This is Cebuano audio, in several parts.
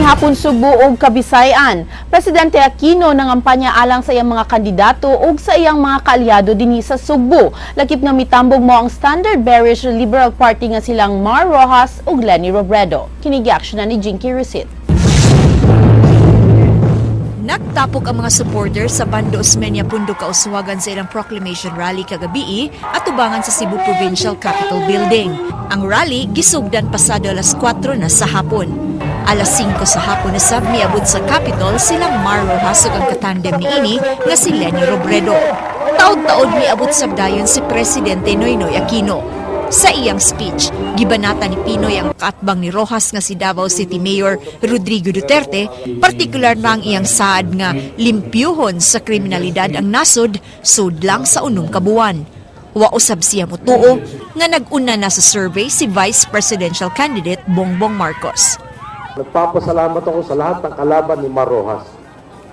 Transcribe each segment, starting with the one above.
Hapon, Sugbo ug Kabisayan. Presidente Aquino nangampanya alang sa iyang mga kandidato ug sa iyang mga kaalyado dinhi sa Sugbo. Lakip nga mitambog mao ang Standard Bearish Liberal Party nga silang Mar Roxas ug Leni Robredo. Kini gi-action ni Jinky Rusit. Nagtapok ang mga supporters sa Bando Osmeña, Pundo, Kauswagan sa ilang proclamation rally kagabii atubangan sa Cebu Provincial Capitol Building. Ang rally gisugdan pasado alas 4 na sa hapon. Alas 5 sa hapon na sab miabot sa Capitol silang Mar Roxas ug ang katandem niini nga si Leni Robredo. Taod-taod miabot sab dayon si Presidente Noynoy Aquino. Sa iyang speech, gibanata ni PNoy ang kaatbang ni Roxas nga si Davao City Mayor Rodrigo Duterte, partikular na ang iyang saad nga limpyuhon sa kriminalidad ang nasod sudlang sa 6 ka buwan. Wa usab siya mutuo nga nag-una na sa survey si Vice Presidential Candidate Bongbong Marcos. Nagpapasalamat ako sa lahat ng kalaban ni Mar Roxas.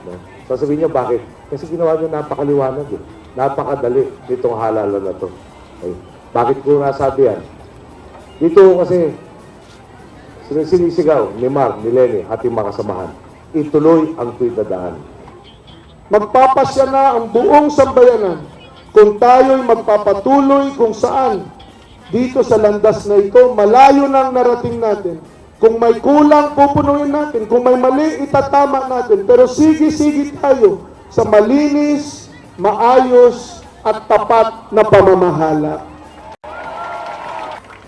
No? Sasabihin niyo, bakit? Kasi ginawa niyo napakaliwanag eh. Napakadali nitong halalan na to. Okay. Bakit ko nasabi yan? Dito kasi sinisigaw ni Mar, ni Leni, ating mga kasamahan. Ituloy ang tuwid na daan. Magpapasya na ang buong sambayanan kung tayo'y magpapatuloy kung saan dito sa landas na ito, malayo nang narating natin. Kung may kulang, pupunuin natin. Kung may mali, itatama natin. Pero sige-sige tayo sa malinis, maayos, at tapat na pamamahala.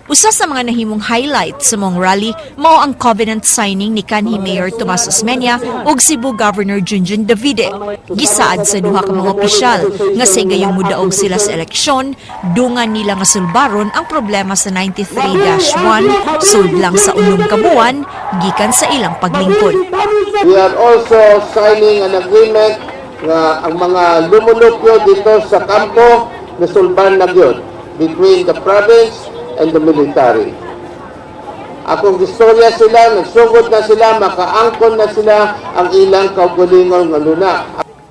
Usa sa mga nahimong highlight sa maong rally mao ang covenant signing ni kanhi Mayor Tomas Osmeña ug Cebu Governor Junjun Davide. Gisaad sa duha ka mga opisyal nga sa gayong mudaog sila sa eleksyon, dungan nila nga sulbaron ang problema sa 93-1 sudlang sa 6 ka buwan gikan sa ilang paglingkod. We are also signing an agreement nga ang mga lumulupyo dito sa kampo nasulban na gyud between the province and the military. Akong istorya sila, nagsugod na sila, makaangkon na sila ang ilang kaugalingon nga luna.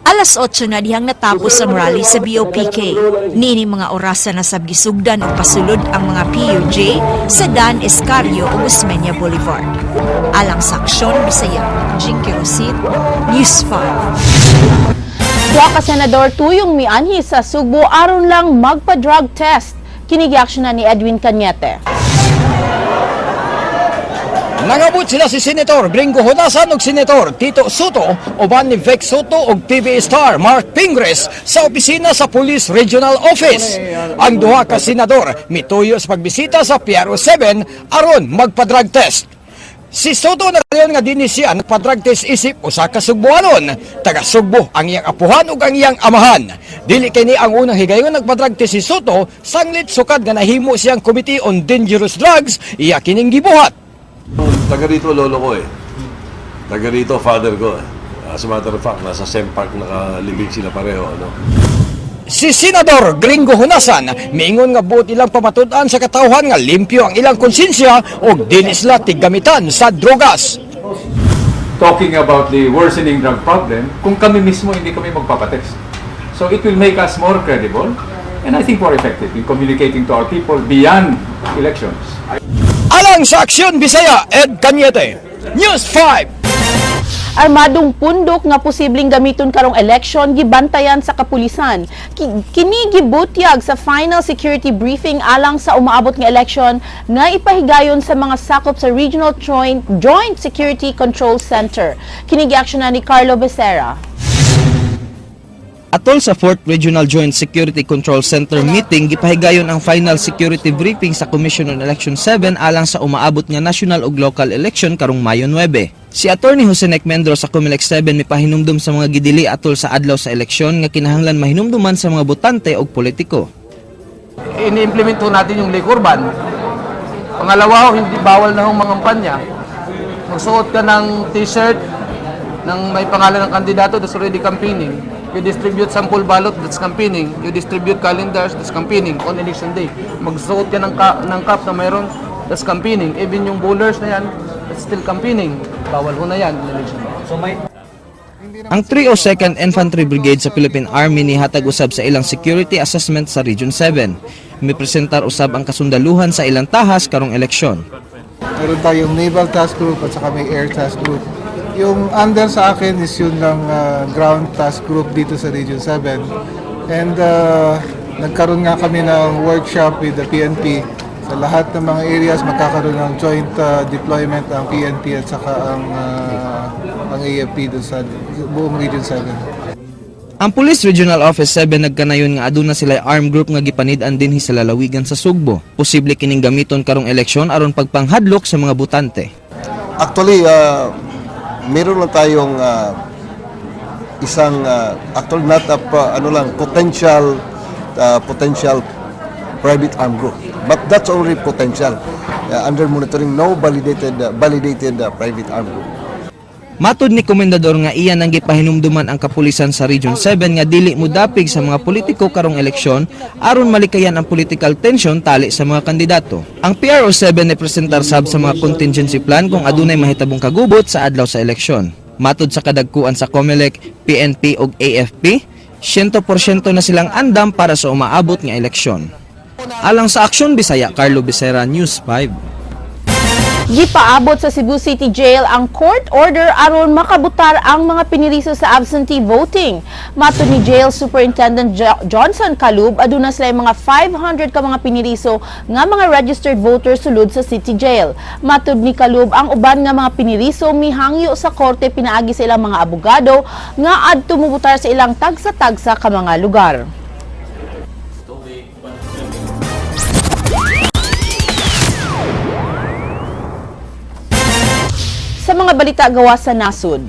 Alas 8 na dihang natapos ang rally sa BOPK. Niini mga orasa na sab gisugdan og pasulod ang mga PUJ sa Dan Escario ug Osmeña Boulevard. Alang sa Aksyon Bisaya, Jinky Rosit, News 5. Duha ka senador tuyong mianhi sa Sugbo aron lang magpa-drug test. Kini gi-action na ni Edwin Cañete. Nangabot sila si Senator Gringo Honasan ug Senator Tito Sotto uban ni Vic Sotto ug TV star Marc Pingris sa opisina sa Police Regional Office. Ang duha ka senador mituyo sa pagbisita sa PRO 7 aron magpa-drug test. Si Sotto nagkayon nga dinhi siya nagpa-drug test isip usa ka Sugbuanon. Taga Sugbo ang iyang apuhan ug ang iyang amahan. Dili kini ang unang higayon nagpa-drug test si Sotto sanglit sukad nga nahimo siyang Committee on Dangerous Drugs iya kining gibuhat. Taga rito lolo ko eh. Taga rito father ko eh. As a matter of fact, nasa same park nakalibing sila pareho. Ano? Si Senador Gringo Honasan miingon nga buot ilang pamatud-an sa katawhan nga limpyo ang ilang konsensya ug dili sila tiggamitan sa drogas. Talking about the worsening drug problem kung kami mismo hindi kami magpapatest. So it will make us more credible and I think more effective in communicating to our people beyond elections. Alang sa Aksyon Bisaya, Ed Cañete, News 5. Armadong pundok nga posibleng gamiton karong eleksyon gibantayan sa kapulisan. Kini gibutyag sa final security briefing alang sa umaabot nga eleksyon nga ipahigayon sa mga sakop sa Regional Joint Security Control Center. Kini gi-action na ni Carlo Becerra. Atol sa 4th Regional Joint Security Control Center meeting, gipahigayon ang final security briefing sa Commission on Election 7 alang sa umaabot nga national ug local election karong Mayo 9. Si Attorney Jose Mendro sa COMELEC 7 mipahinumdum sa mga gidili atol sa adlaw sa eleksyon nga kinahanglan mahinumduman sa mga botante ug politiko. Ini-implement ho natin yung liquor ban. Pangalawa ho, hindi bawal na hong mangampanya. Magsuot ka ng t-shirt ng may pangalan ng kandidato, that's already campaigning. You distribute sample ballot, that's campaigning. You distribute calendars, that's campaigning on election day. Magsuot ka ng cap na mayroon, that's campaigning. Even yung bowlers na yan, that's still campaigning. Bawal ho na yan on election day. So may Ang 302nd Infantry Brigade sa Philippine Army nihatag usab sa ilang security assessment sa Region 7. Mipresentar usab ang kasundaluhan sa ilang tahas karong eleksyon. Meron tayong Naval Task Group at saka may Air Task Group. Yung under sa akin is yun lang, ground task group dito sa Region 7. And nagkaroon nga kami ng workshop with the PNP. Sa lahat ng mga areas, magkakaroon ng joint deployment ang PNP at saka ang AFP doon sa buong Region 7. Ang Police Regional Office 7 nagkanayon nga aduna sila armed group nga gipanid-an dinhi sa lalawigan sa Sugbo. Posible kining gamiton karong eleksyon aron pagpanghadlok sa mga botante. Actually, meron lang tayong isang actually not a ano lang, potential potential private armed group. But that's only potential. Under monitoring, no validated private armed group. Matod ni Komendador nga iya nang gipahinumduman ang kapulisan sa Region 7 nga dili modapig sa mga politiko karong eleksyon aron malikayan ang political tension tali sa mga kandidato. Ang PRO 7 ni presentar sab sa mga contingency plan kung adunay mahitabong kagubot sa adlaw sa eleksyon. Matod sa kadagkuan sa COMELEC, PNP ug AFP, 100% na silang andam para sa umaabot nga eleksyon. Alang sa Aksyon Bisaya, Carlo Becerra, News 5. Gipaabot sa Cebu City Jail ang court order aron makabutar ang mga piniriso sa absentee voting. Matod ni Jail Superintendent Johnson Calub, aduna sila mga 500 ka mga piniriso nga mga registered voters sulod sa City Jail. Matod ni Calub, ang uban nga mga piniriso mihangyo sa korte pinaagi sa ilang mga abogado nga adto mubutar sa ilang tagsa-tagsa ka mga lugar. Sa mga balita gawa sa nasod,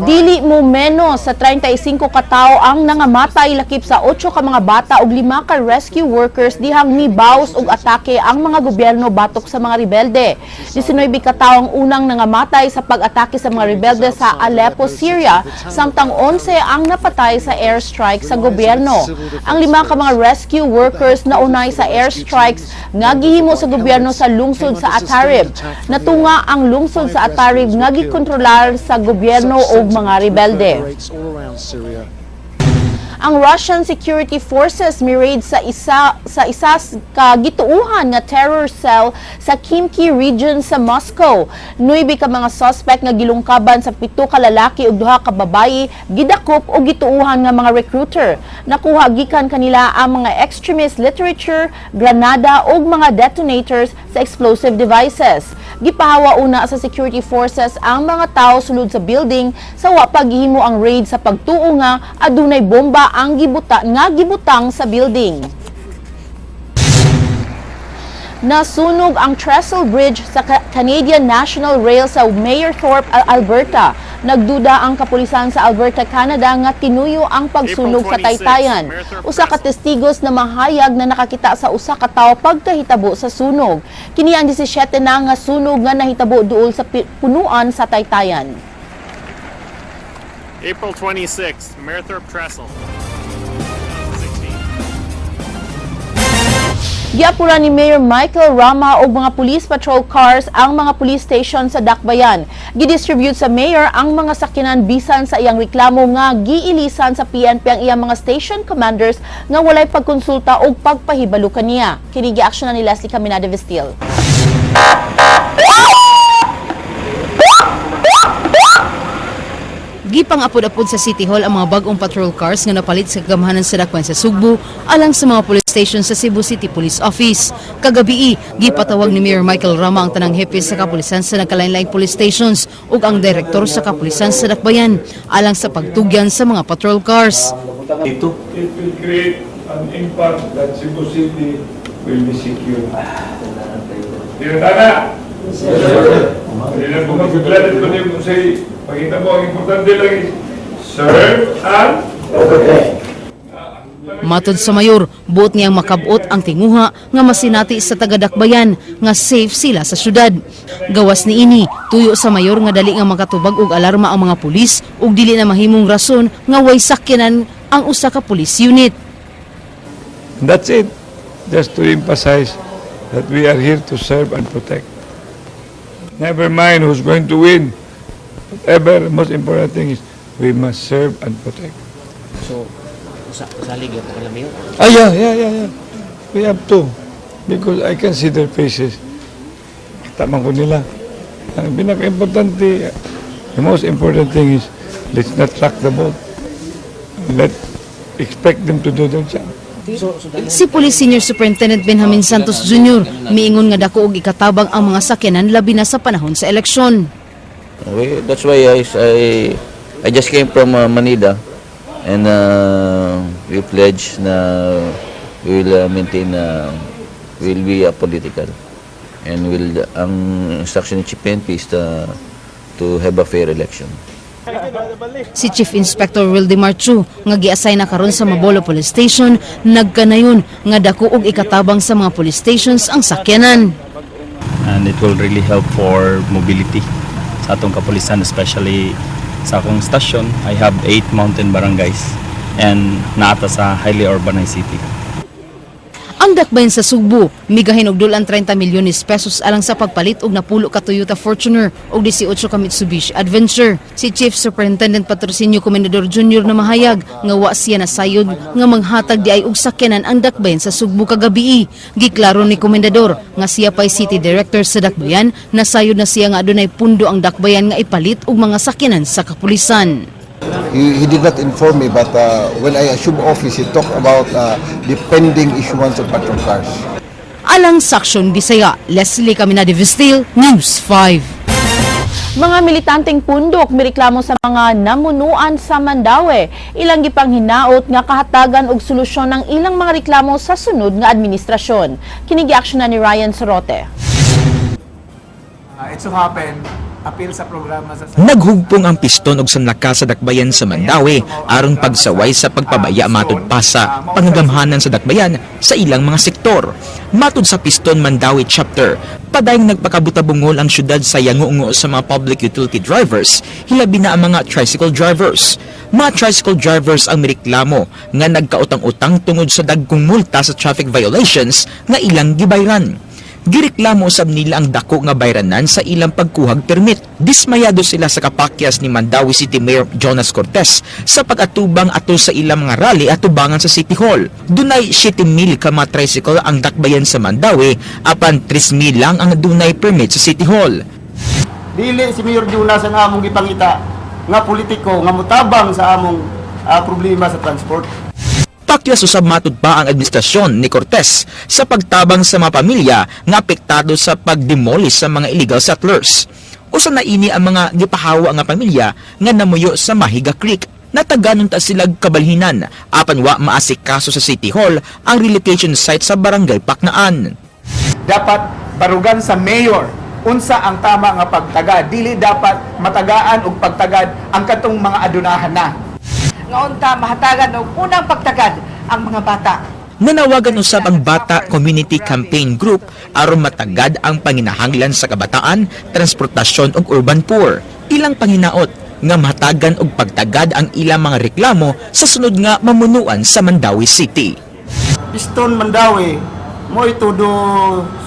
dili mo menos sa 35 ka tawo ang nangamatay lakip sa 8 ka mga bata ug 5 ka rescue workers dihang mibaws og atake ang mga gobyerno batok sa mga rebelde. 19 ka tawo ang unang nangamatay sa pag-atake sa mga rebelde sa Aleppo, Syria, samtang 11 ang napatay sa airstrike sa gobyerno. Ang 5 ka mga rescue workers naunay sa airstrikes nga gihimo sa gobyerno sa lungsod sa Atarib. Natunga ang lungsod sa Atarib nga gikontrolar sa gobyerno og mga rebelde. Ang Russian security forces mi-raid sa isa ka gituuhan nga terror cell sa Khimki region sa Moscow. Nuebe ka mga suspect nga gilungkaban sa 7 ka lalaki ug 2 ka babayi gidakop og gituuhan nga mga recruiter. Nakuha gikan kanila ang mga extremist literature, granada ug mga detonators sa explosive devices. Gipahawa una sa security forces ang mga tao sulod sa building sa wa pa gihimo ang raid sa pagtuo nga adunay bomba ang gibutang sa building. Nasunog ang Trestle Bridge sa Canadian National Rail sa Mayerthorpe, Alberta. Nagduda ang kapulisan sa Alberta, Canada nga tinuyo ang pagsunog sa taytayan. Usa ka testigos na mahayag na nakakita sa usa ka tawo pagkahitabo sa sunog. Kini ang 17 na nga sunog nga nahitabo duol sa punuan sa taytayan. April 26th, Mayerthorpe Trestle. 16. Giapura ni Mayor Michael Rama og mga police patrol cars ang mga police station sa Dakbayan. Gidistribute sa mayor ang mga sakyanan bisan sa iyang reklamo nga giilisan sa PNP ang iyang mga station commanders nga walay pagkonsulta og pagpahibalo kaniya. Kini giaksyonan ni Leslie Caminada Vestil. Gipang-apod-apod sa City Hall ang mga bag-ong patrol cars nga napalit sa kagamhanan sa Dakbayan sa Sugbo alang sa mga police station sa Cebu City Police Office. Kagabii, gipatawag ni Mayor Michael Rama ang tanang hepe sa kapulisan sa nagkalain-laing police stations ug ang direktor sa kapulisan sa Dakbayan alang sa pagtugyan sa mga patrol cars. Ito. It will create an impact that Cebu City will be secure. Di na tana? Hindi na po mag-glad ko niyo kung say, pakita mo, ang importante lang is serve and protect. Matod sa mayor, buot niyang makabot ang tinguha nga masinati sa taga-Dakbayan nga safe sila sa syudad. Gawas ni ini, tuyo sa mayor nga dali nga makatubag og alarma ang mga pulis ug dili na mahimong rason nga way sakyanan ang usa ka police unit. That's it. Just to emphasize that we are here to serve and protect. Never mind who's going to win. Whatever, the most important thing is we must serve and protect. So, salig po ka Mayor? Ah, yeah. We have to. Because I can see their faces. Kita man ko nila. Ang pinaka-importante, the most important thing is, let's not rock the boat. Let expect them to do their job. Si Police Senior Superintendent Benjamin Santos Jr. miingon nga dako og ikatabang ang mga sakyanan labi na sa panahon sa eleksyon. Okay, that's why I just came from Manila and we pledge na we will maintain, we will be apolitical and will ang instruction ni Chief PNP is to have a fair election. Si Chief Inspector Wildemar Chu nga giassign na karon sa Mabolo Police Station nagkanayon nga dako og ikatabang sa mga police stations ang sakyanan. And it will really help for mobility sa atong kapulisan, especially sa akong station. I have eight mountain barangays and naa ta sa highly urbanized city. Ang dakbayan sa Sugbo, migahin og dulan 30 milyones pesos alang sa pagpalit og 10 ka Toyota Fortuner og 18 ka Mitsubishi Adventure. Si Chief Superintendent Patrocinio Comendador Jr. na mahayag nga wa siya nasayod nga manghatag di ay og sakyanan ang dakbayan sa Sugbo kagabii. Giklaro ni Comendador nga siya pay City Director sa dakbayan, nasayod na siya nga adunay pundo ang dakbayan nga ipalit og mga sakyanan sa kapulisan. He did not inform me, but when I assumed office, he talked about the pending issuance of patrol cars. Alang sa Aksyon Bisaya, Leslie Caminade Vestil, News 5. Mga militanteng pundok mireklamo sa mga namunuan sa Mandaue. Ilang gipang hinaot nga kahatagan og solusyon ang ilang mga reklamo sa sunod nga administrasyon. Kini giaksyonan ni Ryan Sorote. It so happen, appeal sa programa sa Naghugpong ang piston og sanlaka sa dakbayan sa Mandaue aron pagsaway sa pagpabaya matud pa sa pangagamhanan sa dakbayan sa ilang mga sektor. Matud sa Piston Mandaue Chapter, padayong nagpakabutabungol ang syudad sa yangungo sa mga public utility drivers, hilabi na ang mga tricycle drivers. Mga tricycle drivers ang mireklamo nga nagkautang-utang tungod sa dagkong multa sa traffic violations nga ilang gibayran. Gireklamo usab nila ang dako nga bayranan sa ilang pagkuhag permit. Dismayado sila sa kapakyas ni Mandaue City Mayor Jonas Cortes sa pag-atubang ato sa ilang mga rally atubangan sa City Hall. Dunay 7,000 ka mga tricycle ang dakbayan sa Mandaue apan 3,000 lang ang dunay permit sa City Hall. Dili si Mayor Jonas ang among gipangita nga politiko nga mutabang sa among problema sa transport. Pakyas usab matud pa ang administrasyon ni Cortes sa pagtabang sa mga pamilya nga apektado sa pagdemolish sa mga illegal settlers. Usa na ini ang mga gipahawa nga pamilya nga namuyo sa Mahiga Creek. Nataganon ta sila kabalhinan apan wa maasikaso sa City Hall ang relocation site sa Barangay Paknaan. Dapat barugan sa mayor unsa ang tama nga pagtagad. Dili dapat matagaan og pagtagad ang katong mga adunahan na. Nga unta mahatagan og unang pagtagad ang mga bata. Nanawagan usab ang Bata Community Campaign Group aron matagad ang panginahanglan sa kabataan, transportasyon ug urban poor. Ilang panghinaot nga mahatagan og pagtagad ang ilang mga reklamo sa sunod nga mamunuan sa Mandaue City. Piston Mandaue mo todo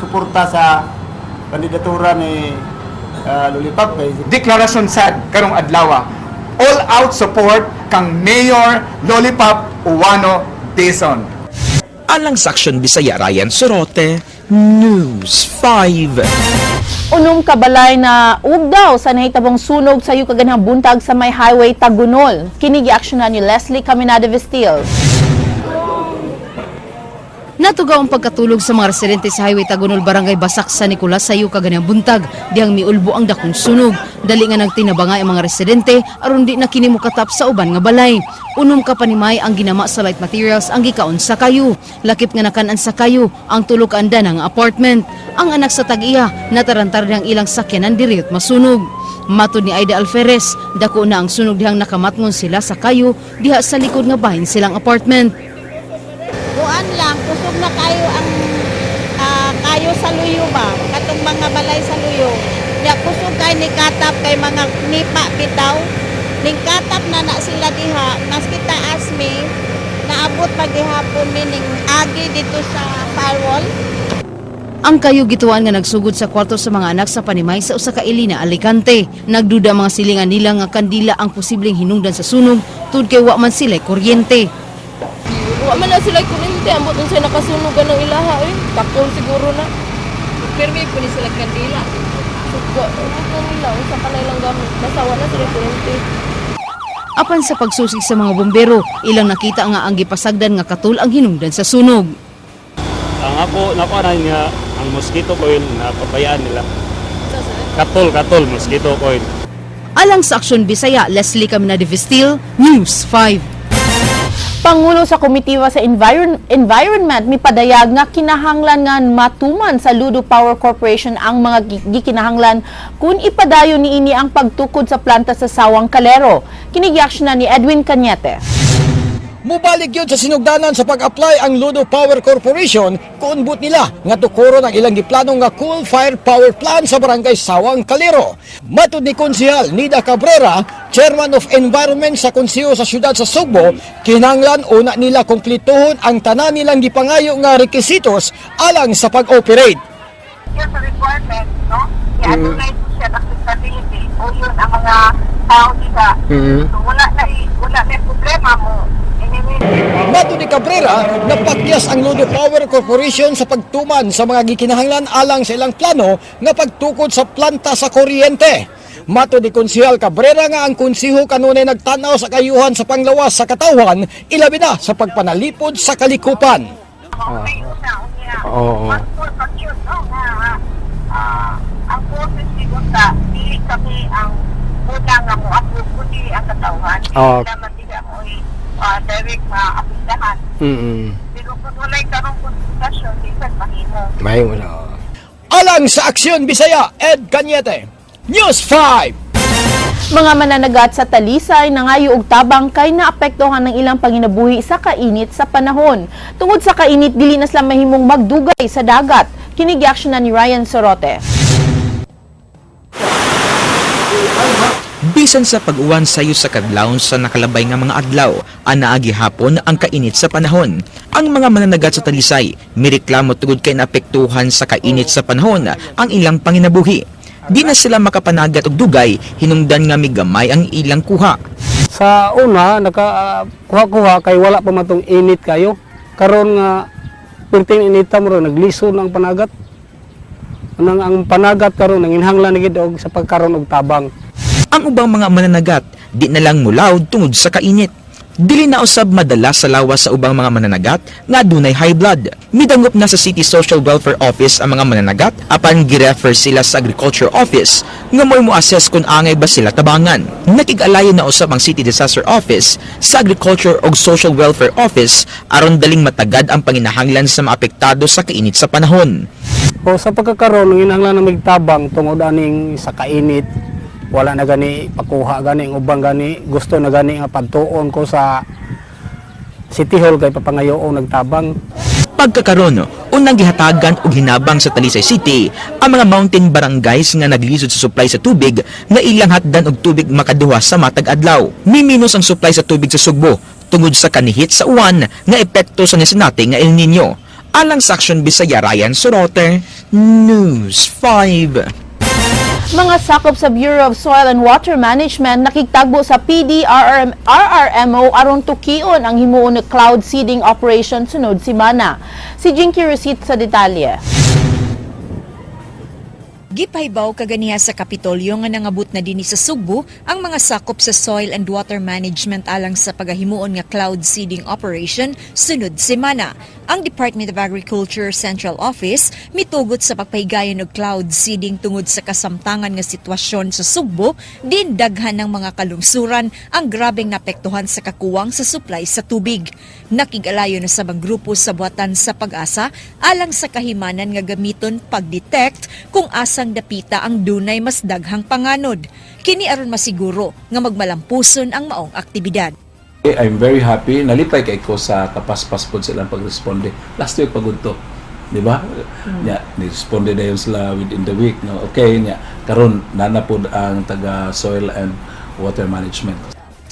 suporta sa kandidatura ni Lollipop kay Deklarasyon sad karong adlaw. All out support kang Mayor Lollipop Ouano Dizon. Alang sa Aksyon Bisaya, Ryan Sorote, News 5. 6 ka balay na ugdaw sa nahitabong sunog sayo kaganhang buntag sa may Highway Tagunol. Kini giaksyonan ni Leslie Caminada Vestil. Natugaw ang pagkatulog sa mga residente sa Highway Tagunol, Barangay Basak sa Nicolas sayo kaganhang buntag. Dihang miulbo ang dakong sunog. Dali nga nagtinabangay ang mga residente aron di na kini mokatap sa uban nga balay. 6 ka panimay ang ginama sa light materials ang gikaon sa kayo. Lakip nga nakan-an sa kayo ang 3 ka andana nga apartment. Ang anak sa tag-iya natarantar dihang ilang sakyanan diriyot masunog. Matod ni Aida Alferez, dako na ang sunog dihang nakamatngon sila sa kayo diha sa likod nga bahin silang apartment. Kuan lang, kusog na kayo ang kayo sa luyo ba, katong mga balay sa luyo. Ya kusog kay ni katap kay mga nipa bitaw. Ning katap na na sila diha, maski taas mi, naabot paghihapon mi ning agi dito sa firewall. Ang kayo gituan nga nagsugod sa kwarto sa mga anak sa panimay sa usa ka ilina, Alicante. Nagduda mga silingan nila nga kandila ang posibleng hinungdan sa sunog tud kay wa man sila kuryente. Wa man na sila kuryente, ambot unsay nakasunog ng ilaha eh. Takol siguro na. Pirmi po ni sila kandila. Suga, ambot na nila unsa kanay lang gamit basta wala sila kuryente. Apan sa pagsusi sa mga bombero, ilang nakita nga ang gipasagdan nga katul ang hinungdan sa sunog. Ang ako nakuha na nga ang mosquito coil na pabayaan nila. Katol, katol, mosquito coil. Alang sa Aksyon Bisaya, Leslie Caminade Vestil, News 5. Pangulo sa Komitiwa sa Environment mipadayag nga kinahanglan nga matuman sa Ludo Power Corporation ang mga gikinahanglan kung ipadayon niini ang pagtukod sa planta sa Sawang Calero. Kini na ni Edwin Cañete. Mubalik yun sa sinugdanan sa pag-apply ang Ludo Power Corporation kuunbot nila nga tukuron ang ilang giplano nga coal fire power plant sa barangay Sawang Calero. Matud ni Konsehal Nida Cabrera, Chairman of Environment sa Konseho sa siyudad sa Sugbo, kinahanglan una nila kumplituhon ang tanan nilang gipangayo nga rekisitos alang sa pag-operate. Yun sa requirement, no? Kaya adunay social acceptability o yun ang mga tao nila. So, wala na problema mo. Anyway, Mato ni Cabrera, napakyas ang Ludo Power Corporation sa pagtuman sa mga gikinahanglan alang sa ilang plano nga pagtukod sa planta sa kuryente. Mato ni Konsehal Cabrera nga ang konseho kanunay nagtanaw sa kayuhan sa panglawas sa katawhan, ilabi na sa pagpanalipod sa kalikupan. Oo. Pag yun, no, nga, ang boses ni Gunta, dili kami ang una nga mo approve, kundi ang katawhan. Dili naman nila mo direct nga apindahan. Pero kung wala'y karong konsultasyon, di sad mahimo. Mahimo na. Alang sa Aksyon Bisaya, Ed Cañete, News 5! Mga mananagat sa Talisay nangayo og tabang kay naapektuhan ng ilang panginabuhi sa kainit sa panahon. Tungod sa kainit, dili na sila mahimong magdugay sa dagat. Kini na ni Ryan Sorote. Bisan sa pag-uwan sayo sa kadlawon sa nakalabay nga mga adlaw, anaa gihapon ang kainit sa panahon. Ang mga mananagat sa Talisay, mireklamo tungod kay naapektuhan sa kainit sa panahon ang ilang panginabuhi. Di na sila makapanagat og dugay, hinungdan nga migamay ang ilang kuha. Sa una, naka kuha-kuha kay wala pa man tong init kayo. Karon nga perting inita mo ron, naglisod na ang panagat. Anang ang panagat karon nanginhanglan na gid og sa pagkaron og tabang. Ang ubang mga mananagat, di na lang mulawd tungod sa kainit. Dili na usab madala sa lawas sa ubang mga mananagat nga dunay high blood. Midangop na sa City Social Welfare Office ang mga mananagat apan girefer sila sa Agriculture Office nga mo'y mo-assess kung angay ba sila tabangan. Nakig-alayo na usab ang City Disaster Office sa Agriculture ug Social Welfare Office aron daling matagad ang panginahanglan sa maapektado sa kainit sa panahon. O sa pagkakaroon nanginhanglan na tabang tungod aning sa kainit. Wala na gani pakuha gani ang ubang gani gusto na gani nga padtuon ko sa City Hall kay papangayoong nagtabang. Pagkakaron, unang gihatagan og hinabang sa Talisay City ang mga mountain barangays nga naglisod sa supply sa tubig nga ilang hatdan og tubig makaduha sa matag adlaw. Miminos ang supply sa tubig sa Sugbo tungod sa kanihit sa uwan nga epekto sa nasinati nga El Nino. Alang sa Aksyon Bisaya, Ryan Sorote, News 5. Mga sakop sa Bureau of Soil and Water Management nakigtagbo sa PDRRM RRMO aron tukion ang himuon nga cloud seeding operation sunod simana. Si Jinky Recit sa detalye. Gipahibaw kaganiha sa Kapitolyo nga nangabot na dinhi sa Sugbo ang mga sakop sa Soil and Water Management alang sa pagahimuon nga cloud seeding operation sunod semana. Ang Department of Agriculture Central Office mitugot sa pagpahigayon og cloud seeding tungod sa kasamtangan nga sitwasyon sa Sugbo din daghan ng mga kalungsuran ang grabeng naapektuhan sa kakuwang sa supply sa tubig. Nakig-alayo na sa grupo sa buhatan sa PAGASA alang sa kahimanan nga gamiton pag-detect kung asang dapita ang dunay mas daghang panganod. Kini aron masiguro nga magmalampuson ang maong aktibidad. I'm very happy. Nalipay kay ko sa kapaspas pod silang pagresponde. Last week pagud to. Di ba? Nya, ni-responde na yun sila within the week. No? Okay, nya. Karon nana pod ang taga Soil and Water Management.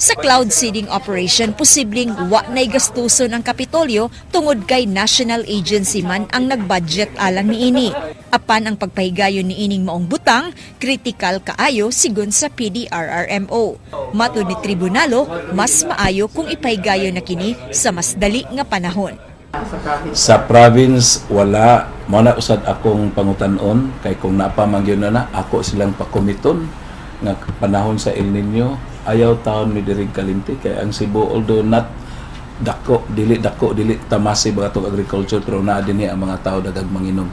Sa cloud seeding operation, posibleng wa na'y gastuson ang Kapitolyo tungod kay national agency man ang nagbudget alang niini. Apan ang pagpahigayon niining maong butang, kritikal kaayo sigon sa PDRRMO. Matud ni Tribunalo, mas maayo kung ipahigayon na kini sa mas dali nga panahon. Sa province, wala. Mao na usad akong pangutan-on kay kung napa man gyud na na ako silang pakomiton nga panahon sa El Nino, ayaw taon mi diri kalimti kay ang Cebu, although not dako, dili dako, dili tamasi ba atong agriculture, pero naa dinhi ang mga tao dagag manginom.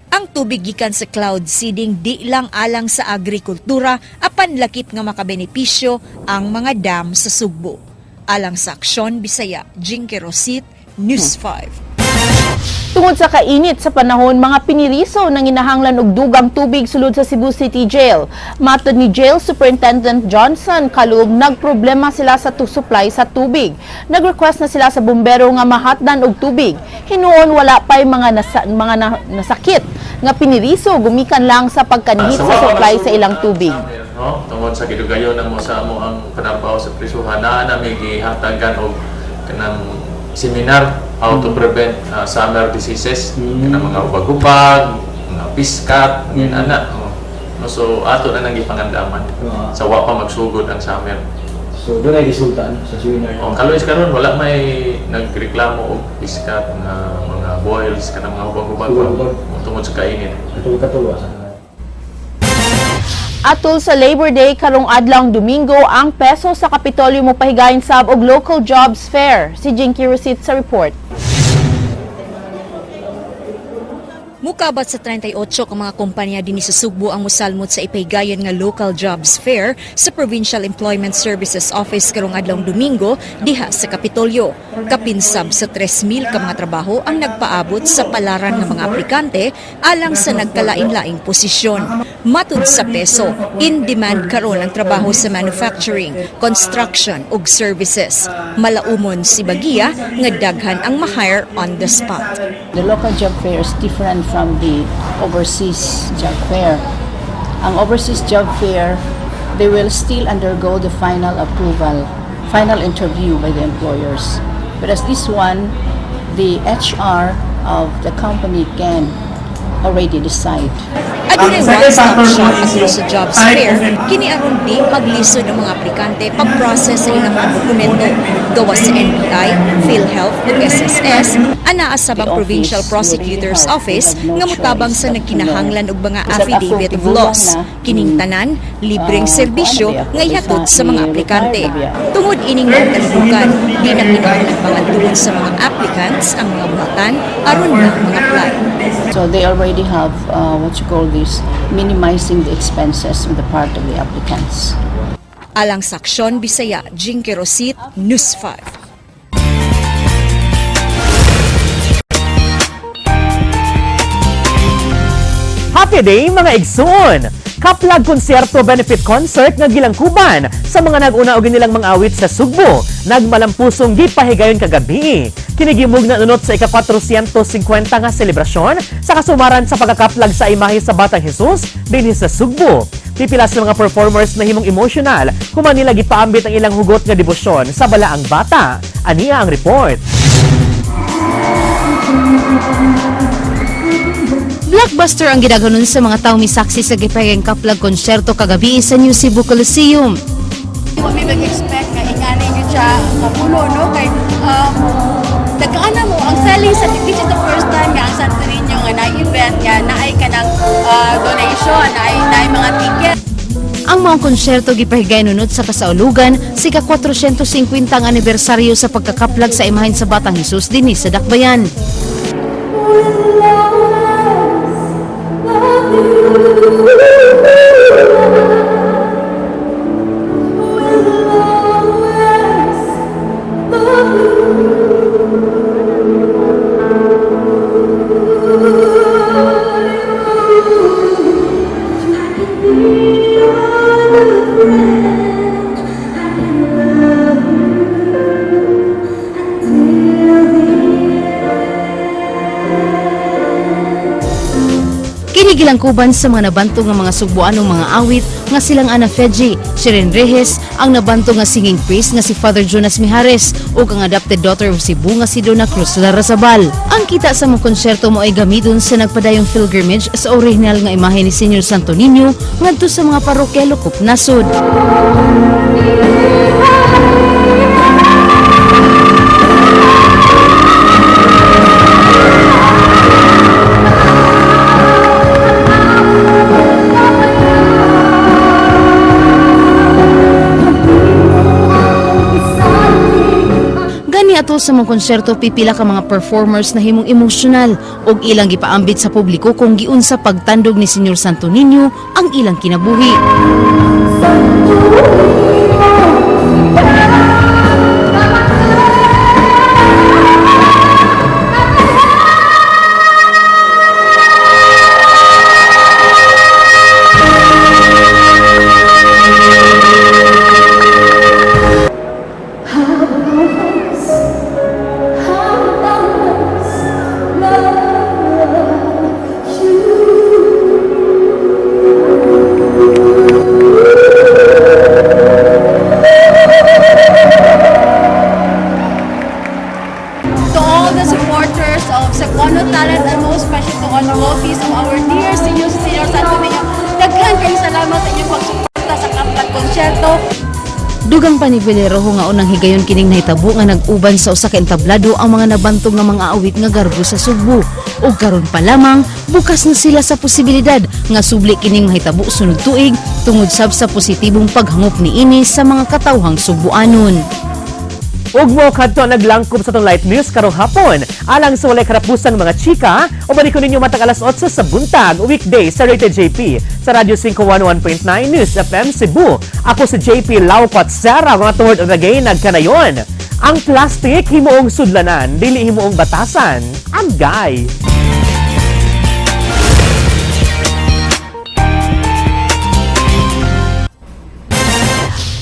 Ang tubig gikan sa cloud seeding di lang alang sa agrikultura apan lakip nga makabenepisyo ang mga dam sa Sugbo. Alang sa Aksyon Bisaya, Jinky Rosit, News 5. Tungod sa kainit sa panahon, mga piniriso nang inahanglan og dugang tubig sulod sa Cebu City Jail. Matod ni Jail Superintendent Johnson Kalub, nagproblema sila sa supply sa tubig. Nag-request na sila sa bumbero nga mahatdan og tubig. Hinuon wala pa'y mga nasakit nga piniriso gumikan lang sa pagkanhit sa supply sa ilang tubig. No? Tungod sa gidugayon ang mo sa amo ang panarbaho sa prisuhan naa na may gihatagan og kanang seminar how to prevent summer diseases, kanang mga hubag-hubag, mga piskat, mga ana. Oh. No, so ato na nang gipangandaman sa wa pa magsugod ang summer. So doon ay resulta no, sa seminar. Oh, kaluoy karon wala may nagreklamo og piskat nga mga boils, kanang mga hubag-hubag Hubag-hubag. Tungod sa kainit. Katulog-katulog sa Atol sa Labor Day karong adlawng Domingo, ang PESO sa Kapitolyo mopahigayon sab og local jobs fair. Si Jinky Rosit sa report. Mukabat sa 38 ka mga kumpanya dinhi sa Sugbo ang musalmot sa ipahigayon nga local jobs fair sa Provincial Employment Services Office karong adlawng Domingo diha sa Kapitolyo. Kapinsab sa 3,000 ka mga trabaho ang nagpaabot sa palaran ng mga aplikante alang sa nagkalain-laing posisyon. Matud sa PESO, in demand karon ang trabaho sa manufacturing, construction ug services. Malaumon si Bagia nga daghan ang ma-hire on the spot. The local job fair is different from the overseas job fair. Ang overseas job fair, they will still undergo the final approval, final interview by the employers. Whereas this one, the HR of the company can already decide. Adunay one-stop shop atol sa jobs fair, kini aron di maglisod ang mga aplikante pag-process sa ilang mga dokumento gawas sa NBI, PhilHealth ug SSS, anaa sab ang Provincial Prosecutor's Office nga motabang sa nagkinahanglan og mga affidavit of loss. Kining tanan libreng serbisyo nga ihatod sa mga aplikante. Tungod ining mga kalibukan, di na kinahanglan pangadtuon sa mga applicants ang mga buhatan aron na mga-apply. So they already have what you call this, minimizing the expenses on the part of the applicants. Alang sa Aksyon Bisaya, Jinky Rosit, News 5. Happy day, mga igsoon! Kaplag Konsyerto Benefit Concert nga gilangkuban sa mga nag-una og nilang mga awit sa Sugbo, nagmalampusong gipahigayon kagabi. Kini gimugna unot sa ika-450 nga selebrasyon sa kasumaran sa pagkakaplag sa imahe sa Batang Jesus dinhi sa Sugbo. Pipila sa mga performers na himong emotional human nila gipaambit ang ilang hugot nga debosyon sa balaang bata. Ania ang report. Blockbuster ang gidaghanon sa mga tawo misaksi sa gipahigayong Kaplag konsyerto kagabi sa New Cebu Coliseum. Wa mi mag-expect nga ingani gyud siya kapulo, no, kay nagkaana mo ang selling sa, this is the first time nga ang Santo Niño nga na-event nga naay kanang donation, naay mga ticket. Ang mga konsyerto gipahigayon unod sa kasaulugan sa ika-450 ang anibersaryo sa pagkakaplag sa imahen sa Batang Jesus dinhi sa Dakbayan. Kini gilangkuban sa mga nabanto nga mga Sugbuanong mga awit nga silang Ana Feji, Shiren Rejes, ang nabanto nga singing priest nga si Father Jonas Mijares ug ang adopted daughter of Cebu nga si Donna Cruz Larrazabal. Ang kita sa mga konsyerto mo ay gamiton sa nagpadayong pilgrimage sa original nga imahe ni Señor Santo Niño ngadto sa mga parokya lokop nasod. Kadto sa mga konserto, pipila ka mga performers na himong emosyonal ug ilang gipaambit sa publiko kung giunsa pagtandog ni Senyor Santo Niño ang ilang kinabuhi. To all the supporters of Cebuano Talent and most especially to all the office of our dear senior senior Santo Niño, daghan kayong salamat sa inyong pagsuporta sa Kaplag Konsyerto. Dugang pa ni Villarojo nga unang higayon kining nahitabo nga nag-uban sa usa ka entablado ang mga nabantog nga mga awit nga garbo sa Sugbo. Ug karon pa lamang bukas na sila sa posibilidad nga subli kining mahitabo sunod tuig tungod sab sa positibong paghangop niini sa mga katawhang Sugboanon. Ug mo kadto naglangkob sa atong light news karong hapon. Alang sa walay karapusang mga chika, uban ko ninyo matag alas 8 sa buntag, weekday sa Rated JP sa Radyo 511.9 News FM Cebu. Ako si JP Laucot Sera, mga toward of the game nagkanayon. Ang plastic himuong sudlanan, dili himuong batasan. Agay!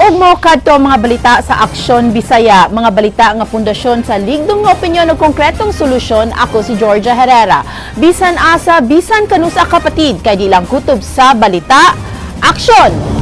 Ug mao kadto ang mga balita sa Aksyon Bisaya, mga balita nga pundasyon sa ligdong nga opinyon ug konkretong solusyon. Ako si Georgia Herrera. Bisan asa, bisan kanusa kapatid, kay di lang kutob sa balita. Aksyon!